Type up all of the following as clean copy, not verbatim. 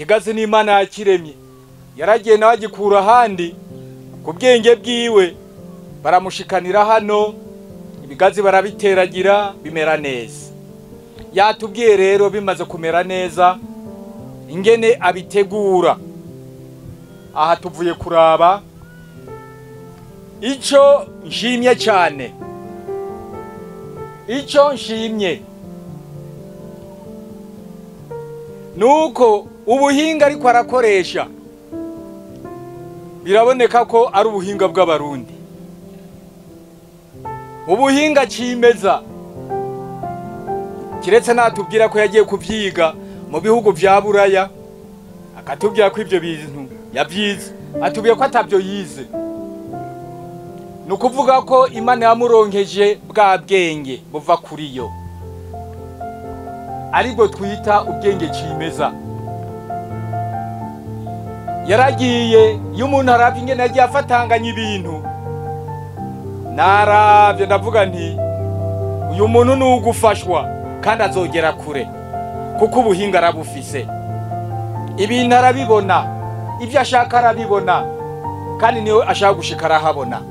Ikigazi n'Imana yakiremye, yaragiye nawe agikura ahandi ku bwenge bwiwe, baramushikanira hano, ibigazi barabiteragira bimera neza. Yatubwiye rero bimaze kumera neza ingene abitegura. Aha tuvuye kuraba ico nshimye cyane, ico nshimye nuko ubuhinga ariko arakoresha biraboneka ko ari ubuhinga bw'abarundi, ubuhinga cimeza. Kiretse natubwira ko yagiye kuvyiga mu bihugu vya Buraya, akatubwira ko ivyo bintu yavyize, atubwiye ko atavyo yize. Nukuvuga ko Imana yamuronkeje bwa bwenge buva kuri yo, aribwo twita ubwenge cimeza. Yaragiye, iyo umuntu aravye ingene yagiye afatanganya ibintu, naravye ndavuga nti uyu muntu nugufashwa kandi azogera kure, kuko ubuhinga arabufise, ibintu arabibona, ibyo ashaka arabibona, kandi niwe ashaka gushika arahabona.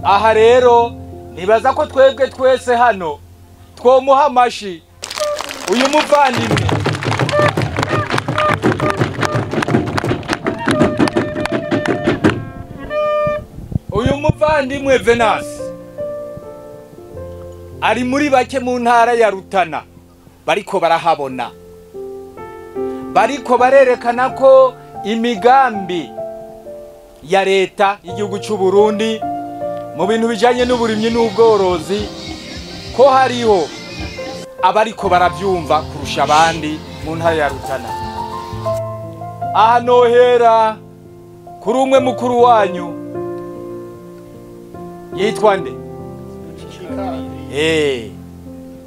Aha rero nibaza ko twebwe twese hano twomuha amashi uyu muvandimwe. Uyu muvandimwe Venance ari muri bake mu ntara ya Rutana bariko barahabona, bariko barerekana ko imigambi ya leta y'igihugu cy'u Burundi mu bintu bijanye n'uburimyi n'ubworozi ko hariho abariko baravyumva kurusha abandi mu ntara ya Rutana. Aha nohera kuri umwe mukuru wanyu yitwa nde?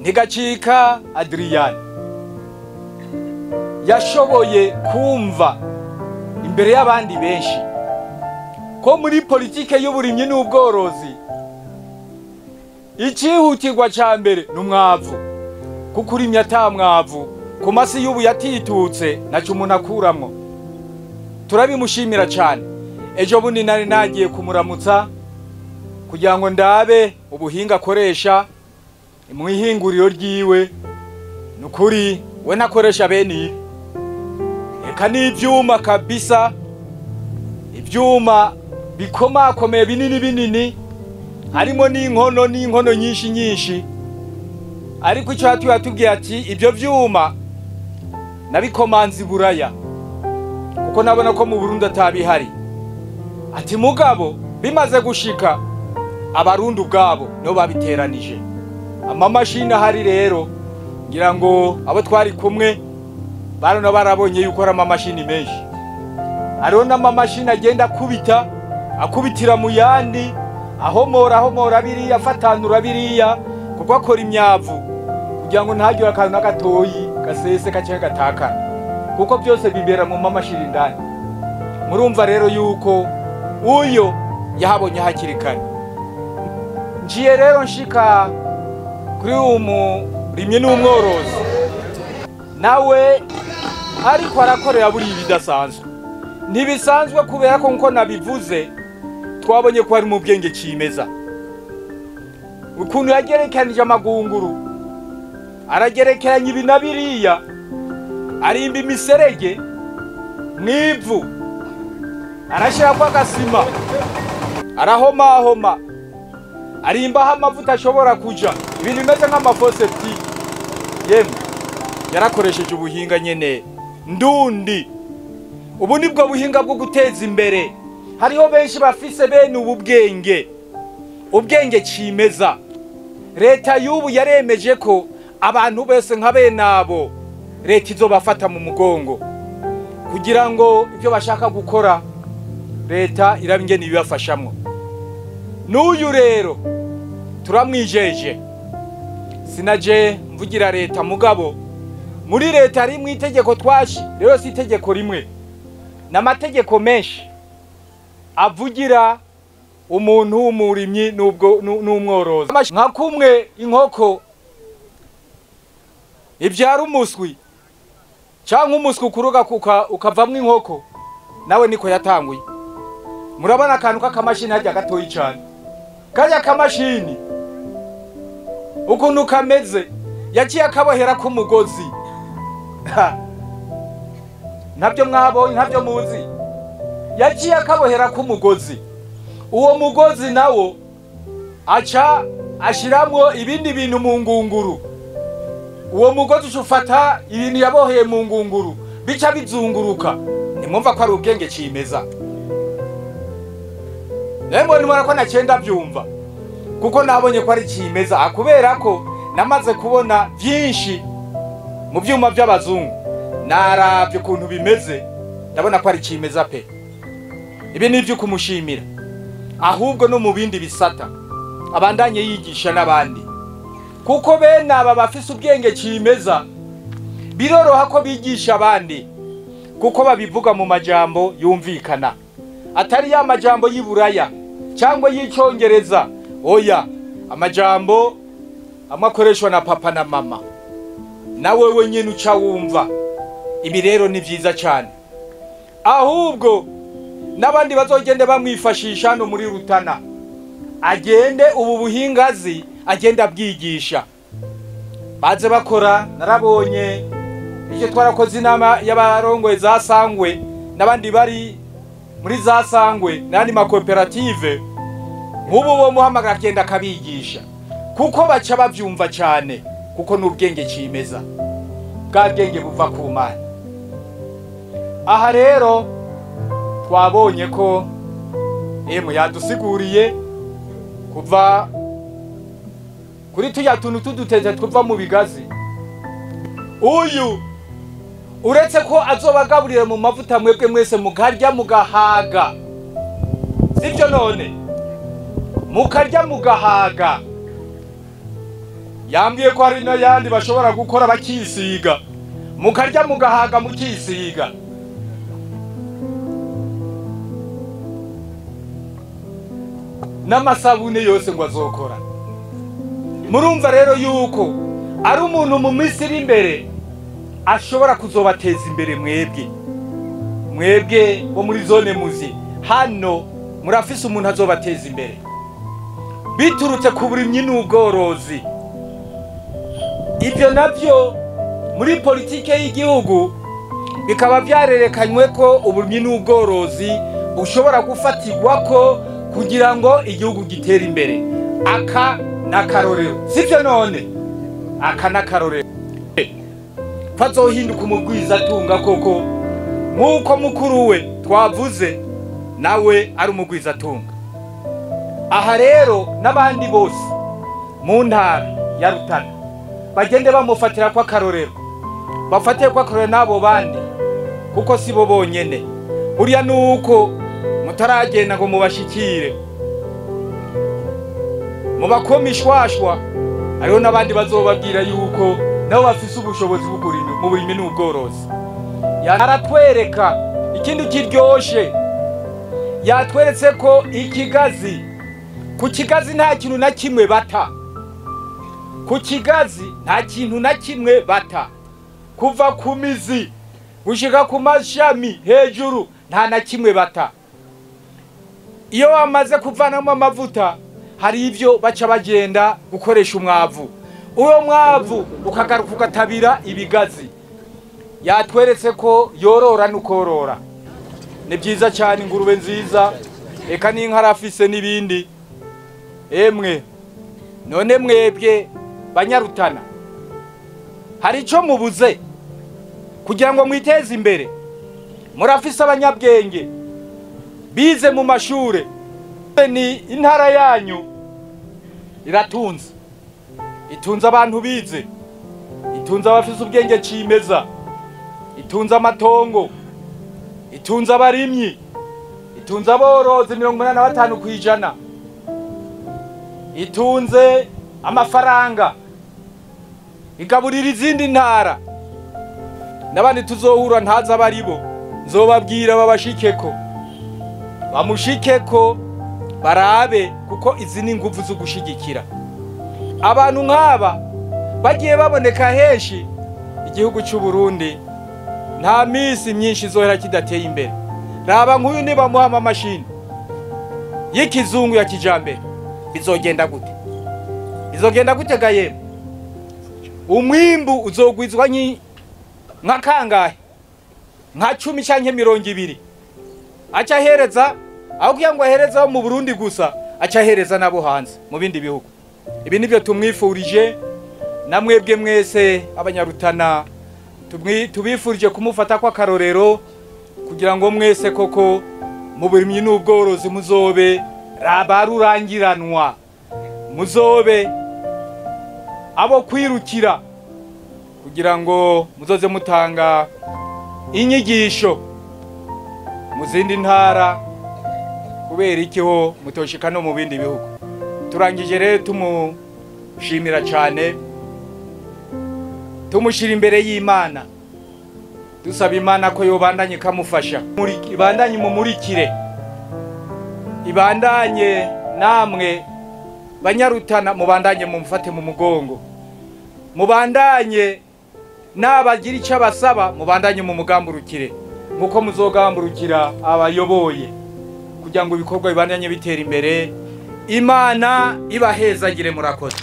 Ntigacika Adrian yashoboye kumva imbere y'abandi benshi ko muri politike y'uburimyi n'ubworozi icihutirwa ca mbere n'umwavu, kuko urimye ata mwavu ku masi y'ubu yatitutse naco umuntu akuramwo. Turabimushimira cane. Ejo bundi nari nagiye kumuramutsa kugira ngo ndabe ubuhinga akoresha mu ihinguriro ryiwe. Nukuri we nakoresha bene ibi, eka n'ivyuma kabisa, ivyuma bikomakomeye binini binini, harimo n'inkono n'inkono nyinshi nyinshi. Ariko icyo yatubwiye ati ibyo vyuma nabikomanze i Buraya, kuko nabona ko mu Burundi atabihari. Ati mugabo bimaze gushika abarundi ubwabo nibo babiteranije. Amamashini ahari rero ngira ngo abo twari kumwe barona barabonye yuko ari amamashini menshi. Hariho n'amamashini agenda akubita, akubitira mu yandi, ahomora ahomora biriya, afatanura biriya, kuko akora imyavu kugira ngo ntagire akantu n'agatoyi gasese kace gatakara, kuko byose bibera mu mamashini indani. Murumva rero yuko uyo yahabonye hakiri kare. Ngiye rero nshika kuri umurimyi n'umworozi, nawe ariko arakorera buri bidasanzwe. Ntibisanzwe kubera ko nko nabivuze twabonye ko ari mu bwenge cimeza. Ukuntu yagerekeranije amagunguru, aragerekeranya ibi na biriya, arimba imiserege mwivu, arashirako agasima, arahomahoma, arimbaho amavuta ashobora kuja, ibintu bimeze nk'amafosepti. Yemwe yarakoresheje ubuhinga nyene ndundi. Ubu nibwo buhinga bwo guteza imbere. Hariho benshi bafise bene ubu bwenge, ubwenge cimeza. Leta y'ubu yaremeje ko abantu bose nka bene abo leta izobafata mu mugongo kugira ngo ibyo bashaka gukora leta irabingene ibibafashamwo. N'uyu rero turamwijeje, sinaje mvugira leta mugabo muri leta rimwe itegeko twashi rero si itegeko rimwe, n'amategeko menshi avugira umuntu w'umurimyi n'ubwo n'umworozi. Nka kumwe inkoko ibyara umuswi, Canke umuswi ukuruga ukavamwo inkoko, nawe niko yatanguye. Murabona akantu k'akamashini harya gatoyi cane, karya kamashini ukuntu kameze, yaciye akabohera k'umugozi. Ntabyo mwabonye, ntabyo muzi. Yaciye akabohera k'umugozi, uwo mugozi nawo aca ashiramwo ibindi bintu mu ngunguru. Uwo mugozi ufata ibintu yaboheye mu ngunguru bica bizunguruka. Nimwumva ko ari ubwenge cimeza. Nemwe nimara ko nacenda byumva, kuko nabonye ko ari cimeza, akubera ko namaze kubona byinshi mu byuma by'abazungu, naravye ukuntu bimeze, ndabona ko ari cimeza pe. Ibi ni ibyo kumushimira. Ahubwo no mu bindi bisata abandanye yigisha n'abandi, kuko bene aba bafise ubwenge cimeza biroroha ko bigisha abandi, kuko babivuga mu majambo yumvikana, atari ya majambo y'iburaya cyangwa y'icyongereza. Oya, amajambo amwe akoreshwa na papa na mama, nawe wenyine uca wumva. Ibi rero ni vyiza cyane. Ahubwo n'abandi bazogende bamwifashisha hano muri Rutana, agende ubu buhingazi agenda abwigisha, baze bakora. Narabonye icyo twarakoze inama y'abarongoye za Sangwe n'abandi bari muri za Sangwe n'andi makoperative, nk'ubu bo muhamagara agenda akabigisha, kuko baca bavyumva cyane, kuko n'ubwenge cimeza, bwa bwenge buva ku Mana. Aha rero twabonye ko emwe yadusiguriye kuva kuri tuya tuntu tudutete tuva mu bigazi. Uyu uretse ko azobagaburira mu mavuta mwebwe mwese mukarya mugahaga, sibyo? None mukarya mugahaga. Yambwiye ko hari n'ayandi bashobora gukora bakisiga, mukarya mugahaga mukisiga. N'amasabune yose ngo azokora. Murumva rero yuko ari umuntu mu minsi iri imbere ashobora kuzobateza imbere mwebwe. Mwebwe bo muri zone Muzi hano murafise umuntu azobateza imbere biturutse ku burimyi n'ubworozi. Ibyo navyo muri politike y'igihugu bikaba byarerekanywe ko uburimyi n'ubworozi bushobora gufatirwa ko kugira ngo igihugu gitere imbere. Aka nakarorero, sivyo? None aka nakarorero fazohinduka umugwiza atunga koko, nkuko mukuru we twavuze nawe ari umugwiza atunga. Aha rero n'abandi bose mu ntara ya Rutana bagende bamufatira kwa karorero, bafate kwa karorero n'abo bandi, kuko sibo bonyene. Burya nuko mutaragenda ngo mubashikire mubakoma ishwashwa, hariho n'abandi bazobabwira yuko nabo bafise ubushobozi mu burimyi n'ubworozi. Aratwereka ikindi kiryoshe, yatweretse ko ikigazi, ku kigazi nta kintu na kimwe bata, ku kigazi nta kintu na kimwe bata, kuva ku mizi gushika ku mashami hejuru nta na kimwe bata. Iyo bamaze kuvanamo amavuta hari ivyo baca bagenda gukoresha umwavu, uwo mwavu ukagaruka ugatabira ibigazi. Yatweretse ko yorora n'ukorora, ni byiza cyane, ingurube nziza, eka n'inka arafise n'ibindi. Emwe none mwebwe banyarutana hari ico mubuze kugira ngo mwiteze imbere? Murafise abanyabwenge bize mu mashure, ni intara yanyu iratunze, itunze abantu bize, itunze abafise ubwenge cimeza, itunze amatongo, itunze abarimyi, itunze aborozi 85%, itunze amafaranga, igaburira izindi ntara. N'abandi tuzohura ntaza abaribo, nzobabwira babashikeko, bamushikeko barabe, kuko izi ni nguvu zo gushigikira abantu nk'aba bagiye baboneka henshi. Igihugu cy'u Burundi Nta minsi myinshi izohera kidateye imbere. Raba nk'uyu niba muha amamashini y'ikizungu ya kijambere, bizogenda gute? Bizogenda gute gayemwe? Umwimbu uzogwizwa nka kangahe? Nka 10 canke 20. Aca ahereza, aho kugira ngo ahereze abo mu Burundi gusa, aca ahereza nabo hanze mu bindi bihugu. Ibi nivyo tumwifurije, namwebwe mwese abanyarutana tubifurije kumufata kwa karorero, kugira ngo mwese koko mu burimyi n'ubworozi muzobe rabarurangiranwa, muzobe abo kwirukira, kugira ngo muzoze mutanga inyigisho mu zindi ntara, kubera ikiho mutoshika no mu bindi bihugu. Turangije rero tumushimira cyane, tumushira imbere y'Imana, dusaba Imana ko yobandanye kamufasha, ibandanye mumurikire, ibandanye namwe banyarutana, mubandanye mumufate mu mugongo, mubandanye nabagira icyo abasaba, mubandanye mu mugamburukire nkuko muzogamburukira abayoboye, kugira ngo ibikorwa bibandanye bitera imbere. Imana ibahezagire. Murakoze.